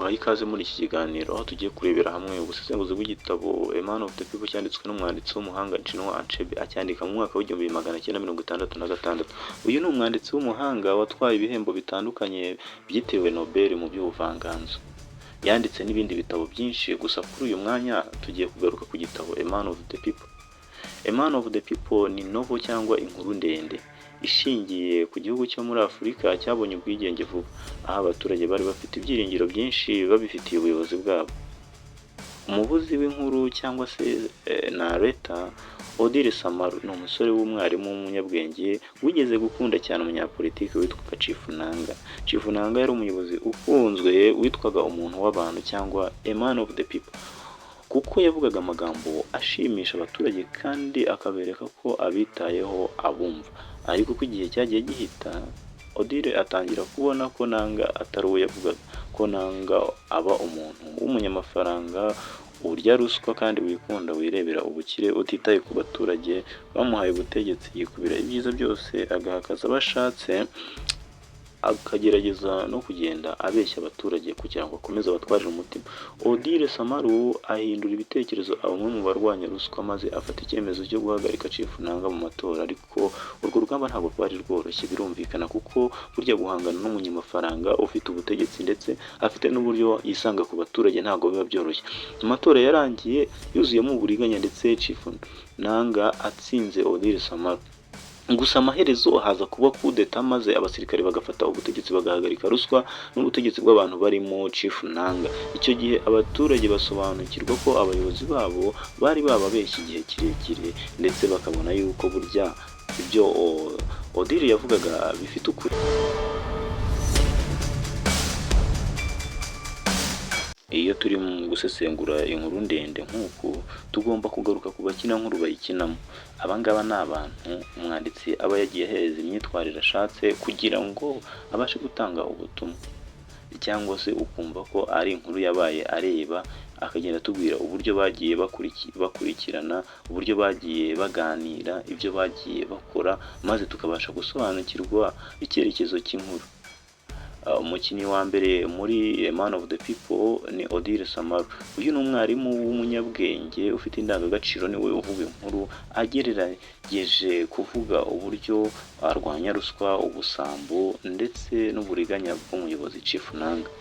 Mbahaye ikaze muri iki kiganiro, aho tugiye kurebera hamwe ubusesenguzi bw'igitabo A Man of the People cyanditswe n'umwanditsi w'umuhanga Chinua Achebe, acyandika mu mwaka w'1966. Uyu ni umwanditsi w'umuhanga watwaye ibihembo bitandukanye byitiriwe Nobel mu by'ubuvanganzo. Yanditse n'ibindi bitabo byinshi, gusa kuri uyu mwanya tugiye kugaruka ku gitabo A Man of the People. A Man of the People ni novel cyangwa inkuru ndende ishingiye ku gihugu cyo muri Afurika cyabonye ubwigenge vuba, aho abaturage bari bafite ibyiringiro byinshi babifitiye ubuyobozi bwabo. Umuvuzi w'inkuru cyangwa se narrator, Odili Samalu, ni umusore w'umwarimu w'umunyabwenge wigeze gukunda cyane umunyapolitiki witwaga Chief Nanga. Chief Nanga yari umuyobozi ukunzwe witwaga umuntu w'abantu cyangwa a man of the people, kuko yavugaga amagambo ashimisha abaturage kandi akabereka ko abitayeho, abumva. Ariko uko igihe cyagiye gihita, Odili atangira kubona ko Nanga atari uwo yavugaga, ko Nanga aba umuntu w'umunyamafaranga urya ruswa kandi wikunda, wirebera ubukire, utitaye ku baturage bamuhaye ubutegetsi, yikubira ibyiza byose, agahakaza abo ashatse, akagerageza no kugenda abeshya abaturage kugira ngo akomeze abatwarire umutima. Odili Samalu ahindura ibitekerezo, aba umwe mu barwanya ruswa, maze afata icyemezo cyo guhagarika Chief Nanga mu matora. Ariko urwo rugamba ntabwo rwari rworoshye, birumvikana, kuko burya guhangana n'umunyamafaranga ufite ubutegetsi ndetse afite n'uburyo yisanga ku baturage ntabwo biba byoroshye. Amatora yarangiye yuzuyemo uburiganya ndetse Chief Nanga atsinze Odili Samalu. Gusa amaherezo haza kuba kudeta, maze abasirikare bagafata ubutegetsi, bagahagarika ruswa n'ubutegetsi bw'abantu barimo Chief Nanga. Icyo gihe abaturage basobanukirwa ko abayobozi babo bari bababeshye igihe kirekire, ndetse bakabona yuko burya ibyo Odili yavugaga bifite ukuri. Iyo turi mu gusesengura inkuru ndende nk'uku, tugomba kugaruka ku bakinankuru bayikinamo. Aba ngaba ni abantu umwanditsi aba yagiye ahereza imyitwarire ashatse kugira ngo abashe gutanga ubutumwa, cyangwa se ukumva ko ari inkuru yabaye areba, akagenda atubwira uburyo bagiye bakurikirana, uburyo bagiye baganira, ibyo bagiye bakora, maze tukabasha gusobanukirwa icyerekezo cy'inkuru. Umukinnyi wa mbere muri A Man of the People ni Odili Samalu. Uyu ni umwarimu w'umunyabwenge ufite indangagaciro, niwe uvuga inkuru agerageje kuvuga uburyo arwanya ruswa, ubusambo ndetse n'uburiganya bw'umuyobozi Chief Nanga.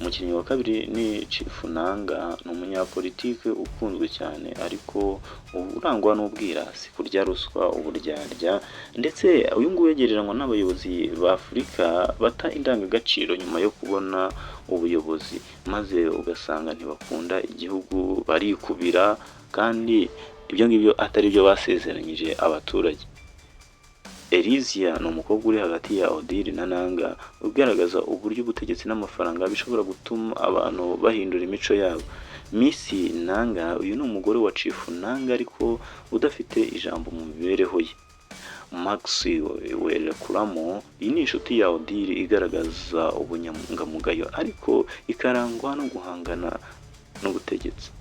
Umukinnyi wa kabiri ni Chief Nanga, ni umunyapolitike ukunzwe cyane ariko urangwa n'ubwirasi, kurya ruswa, uburyarya, ndetse uyu nguyu agereranywa n'abayobozi ba Afurika bata indangagaciro nyuma yo kubona ubuyobozi, maze ugasanga ntibakunda igihugu, barikubira, kandi ibyo ngibyo atari byo basezeranyije abaturage. Elysia ni umukobwa uri hagati ya Odili na Nanga, ugaragaza uburyo ubutegetsi n'amafaranga bishobora gutuma abantu bahindura imico yabo. Miss Nanga, uyu ni umugore wa Chief Nanga ariko udafite ijambo mu mibereho ye. Max Welekuramo, iyi ni inshuti ya Odili igaragaza ubunyangamugayo ariko ikarangwa no guhangana n'ubutegetsi.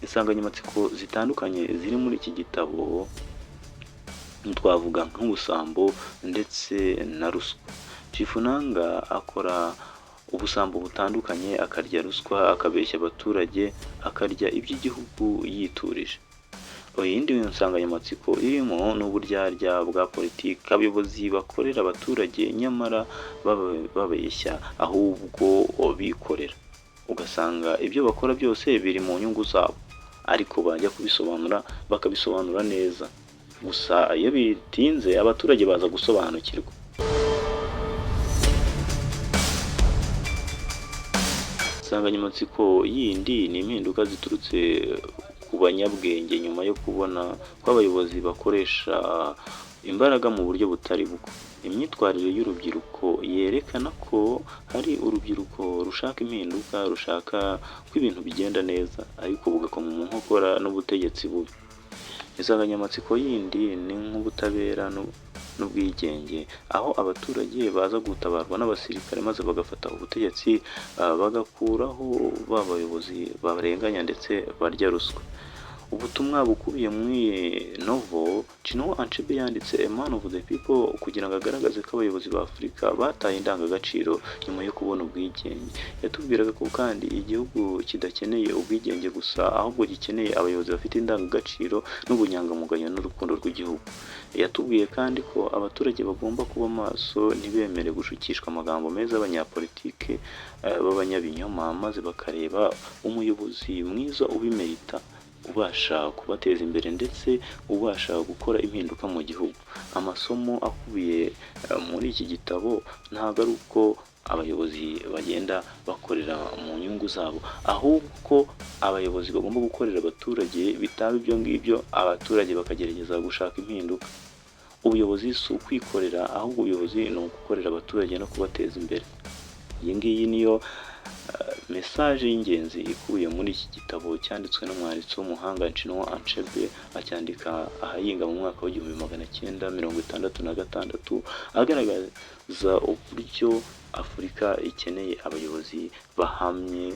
Insanganyamatsiko zitandukanye ziri muri iki gitabo twavuga nk'ubusambo ndetse na ruswa. Chief Nanga akora ubusambo butandukanye, akarya ruswa, akabeshya abaturage, akarya iby'igihugu yiturije. Iyindi nsanganyamatsiko irimo ni uburyarya bwa politiki, abayobozi bakorera abaturage nyamara babeshya ahubwo bikorera, ugasanga ibyo bakora byose biri mu nyungu zabo, ariko bajya kubisobanura bakabisobanura neza. Gusa iyo bitinze abaturage baza gusobanukirwa. Insanganyamatsiko yindi ni impinduka ziturutse ku banyabwenge nyuma yo kubona ko abayobozi bakoresha imbaraga mu buryo butari bwo. Imyitwarire y'urubyiruko yerekana ko hari urubyiruko rushaka impinduka, rushaka ko ibintu bigenda neza, ariko bugakoma mu nkokora n'ubutegetsi bubi. Insanganyamatsiko yindi ni nk'ubutabera n'ubwigenge, aho abaturage baza gutabarwa n'abasirikare maze bagafata ubutegetsi, bagakuraho ba bayobozi barenganya ndetse barya ruswa. Ubutumwa bukubiye muri iyi novel, Chinua Achebe yanditse A Man of the People kugira ngo agaragaze ko abayobozi ba Afurika bataye indangagaciro nyuma yo kubona ubwigenge. Yatubwiraga ko kandi igihugu kidakeneye ubwigenge gusa, ahubwo gikeneye abayobozi bafite indangagaciro n'ubunyangamugayo n'urukundo rw'igihugu. Yatubwiye kandi ko abaturage bagomba kuba maso, ntibemere gushukishwa amagambo meza y'abanyapolitike b'abanyabinyoma, maze bakareba umuyobozi mwiza ubimerita, ubasha kubateza imbere ndetse ubasha gukora impinduka mu gihugu. Amasomo akubiye muri iki gitabo ntabwo ari uko abayobozi bagenda bakorera mu nyungu zabo, ahubwo ko abayobozi bagomba gukorera abaturage, bitaba ibyo ngibyo abaturage bakagerageza gushaka impinduka. Ubuyobozi si ukwikorera, ahubwo ubuyobozi ni ugukorera abaturage no kubateza imbere. Iyi ngiyi niyo message y'ingenzi ikubiye muri iki gitabo cyanditswe n'umwanditsi w'umuhanga Chinua Achebe, acyandika ahayinga mu mwaka w'1966, agaragaza uburyo Afurika ikeneye abayobozi bahamye.